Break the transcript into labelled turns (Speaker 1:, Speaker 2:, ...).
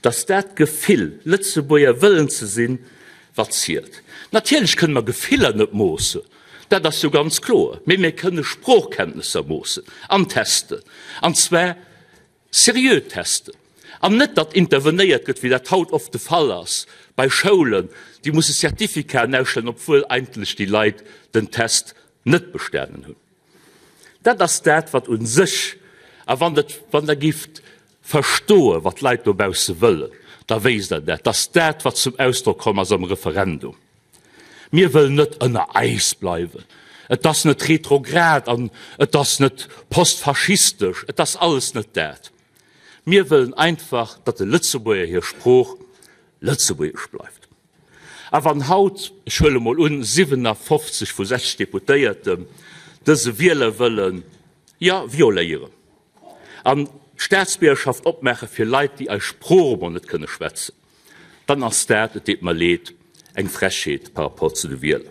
Speaker 1: Et ass dat Gefill, Lëtzebuerger wëllen ze sinn, wat zielt. Natierlech kënne mer Gefiller net moossen, dat ass jo ganz kloer, mee mir kënne Sproochkenntnesser moossen an testen, an zwar seriö testen. An net, datt intervenéiert gëtt, wéi dat haut oft de Fall ass bei Schoulen, déi musse Certificaten ausstellen, obwuel eigentlech déi Leit den Test net bestanen hunn. Dat ass dat, wat u sech, a wann dat, wann Der géift verstoen, wat d'Leit dobausse wëllen, da wéisst Der dat, dass dat, wat zum Ausdrock komm ass am Referendum, Mir wëllen net ënner eis bleiwen, et ass net retrograd an et ass net postfaschistesch, et ass alles net dat. Mir wëllen einfach, datt de Lëtzebuerger hir Sprooch Lëtzebuergesch bleift. A wann haut, ech huele mol un, 57 vu 60 Deputéierten dëse Wielerwëllen, jo, violéieren an d'Staatsbiergerschaft opmaache fir Leit, déi eis Sprooch emol net kënne schwätzen, dann ass dat, et deet mer leed, eng Frechheet par rapport zu de Wieler.